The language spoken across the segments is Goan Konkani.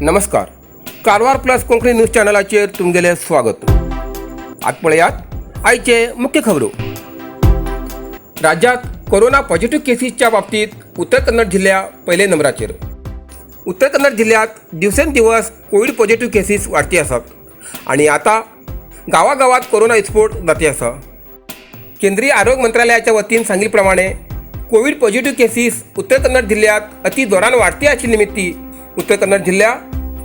नमस्कार, कारवार प्लस कोंकणी न्यूज चॅनलाचेर तुमगेलें स्वागत. आत पळयात आयचे मुख्य खबरो. राज्यात कोरोना पॉझिटिव्ह केसीसच्या बाबतीत उत्तर कन्नड जिल्ह्या पयले नंबराचेर. उत्तर कन्नड जिल्ह्यात दिवसेंदिवस कोवीड पॉझिटिव्ह केसीस वाडती आसात आणि आता गावागावात कोरोना विस्फोट जाती आसा. केंद्रीय आरोग्य मंत्रालयाच्या वतीन सांगितल्याप्रमाणे कोविड पॉझिटिव्ह केसीस उत्तर कन्नड जिल्ह्यात अति जोरान वाढती आशिल्ले निमित्ती उत्तर कन्नड जिल्ह्या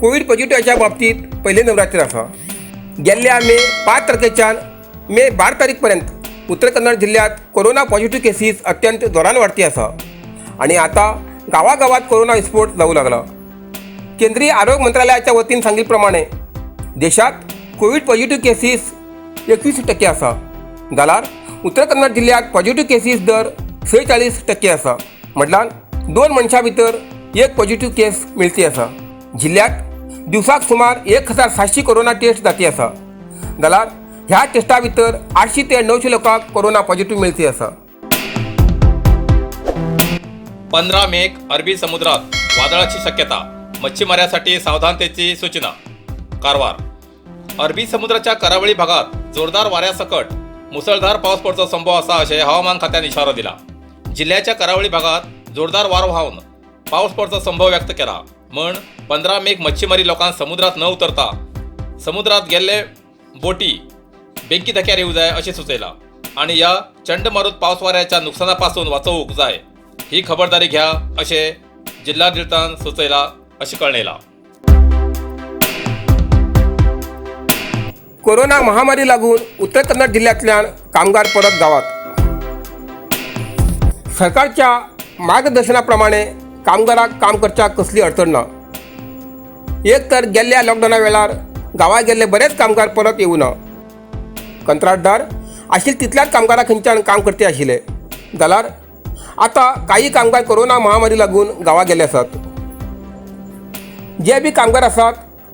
कोविड पॉझिटिव्हाच्या बाबतीत पयले नंबराचेर आसा. गेल्ल्या मे 5 तारखेच्यान मे 12 तारीख पर्यंत उत्तर कन्नड जिल्ह्यात कोरोना पॉझिटिव्ह केसीस अत्यंत जोरान वाढती आसा आणि आता गावागावात कोरोना विस्फोट जाऊ लागला. केंद्रीय आरोग्य मंत्रालयाच्या वतीन सांगितल्याप्रमाणे देशात कोविड पॉझिटिव्ह केसीस 21% आसा, जाल्यार उत्तर कन्नड जिल्ह्यात पॉझिटिव्ह केसीस दर 46% आसा. म्हटल्यार दोन मनशां भितर एक पॉझिटिव्ह केस मेळती आसा. जिल्ह्यात दिवसाक सुमार 1700 कोरोना टेस्ट जाती आसा, जाल्यार ह्या टेस्टा भितर 800 ते 900 लोकांक कोरोना पॉझिटिव्ह मेळती आसा. 15 मेक अरबी समुद्रात वादळाची शक्यता, मच्छीमारांसाठी सावधानतेची सूचना. कारवार. अरबी समुद्राच्या करावळी भागात जोरदार वाऱ्यासकट मुसळधार पाऊस पडचो संभव असा अशें हवामान खात्यान इशारो दिला. जिल्ह्याच्या करावळी भागात जोरदार वारो व्हांवन पाऊस पडचो संभव व्यक्त केला. म्हण 15 मेक मच्छीमारी लोकांक समुद्रात न उतरता समुद्रात गेल्ले बोटी बेंकी धक्यार येऊ जाय अशें सुचयला आणि या चंडमारुत पावस वाऱ्याच्या नुकसानापासून वाचोवंक जाय ही खबरदारी घ्या अशें जिल्हाधिकाऱ्यान सुचयला अशें कळयला. कोरोना महामारी लागून उत्तर कन्नड जिल्ह्यांतल्यान कामगार परत गावात. सरकारच्या मार्गदर्शनाप्रमाणे कामगाराक काम करच्याक कसली अडचण ना. एक तर गेल्ल्या लॉकडावना वेळार गांवां गेल्ले बरेच कामगार परत येवना. कंत्राटदार आशिल्ले तितल्याच कामगारां खंयच्यान काम करते आशिल्ले, जाल्यार आतां काही कामगार कोरोना महामारी लागून गांवां गेल्ले आसात. जे बी कामगार आसात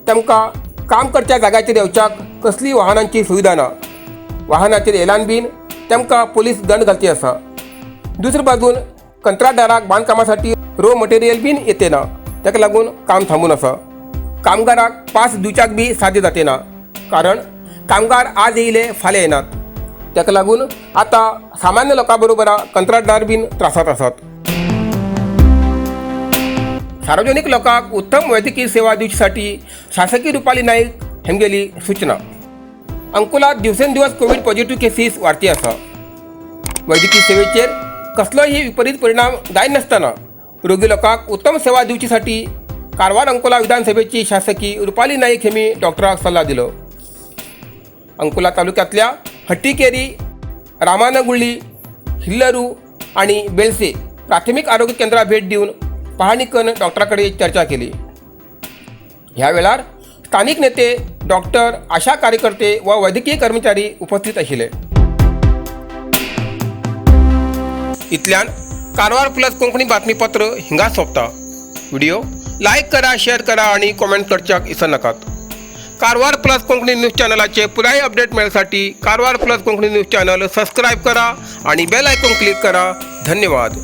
तांकां काम करच्या जाग्याचेर येवच्याक कसली वाहनांची सुविधा ना. वाहनाचेर येयल्यान बीन तांकां पोलीस दंड घालती आसा. दुसरे बाजून कंत्राटदाराक बांदकामासाठी रो मटेरियल बीन येते ना, ताका लागून काम थांबून आसा. कामगाराक पास दिवच्याक बी साध्य जाते ना, कारण कामगार आज येयले फाल्यां येनात. ताका लागून आतां सामान्य लोकां बरोबर कंत्राटदार बीन त्रासात आसात. सार्वजनिक लोकांक उत्तम वैद्यकीय सेवा दिवच्यासाठी शासकीय रुपाली नाईक हेंगेली सूचना. अंकोलात दिवसेंदिवस कोविड पॉझिटिव्ह केसीस वाडती आसा. वैद्यकीय सेवेचेर कसलोही विपरीत परिणाम जायनासतना रोगी लोकांक उत्तम सेवा दिवच्यासाठी कारवार अंकोला विधानसभेची शासकी रुपाली नाईक हेमी डॉक्टराक सल्ला दिलो. अंकोला तालुक्यातल्या हट्टीकेरी, रामानगुळ्ळी, हिल्लरू आणि बेलसे प्राथमिक आरोग्य केंद्रात भेट दिवन पाहणी करून डॉक्टराकडे चर्चा केली. ह्या वेळार स्थानिक नेते, डॉक्टर, आशा कार्यकर्ते व वैद्यकीय कर्मचारी उपस्थित आशिल्ले. इतल्यान कारवार प्लस कोंकणी बातमीपत्र हिंगा सोंपता. व्हिडिओ लायक करा, शेअर करा आणि कॉमेंट करच्याक विसरनाकात. कारवार प्लस कोंकणी न्यूज चॅनलाचे पुराय update मेळसाठी Karwar plus Konkani news channel subscribe करा आणि बेल आयकॉन क्लिक करा. धन्यवाद.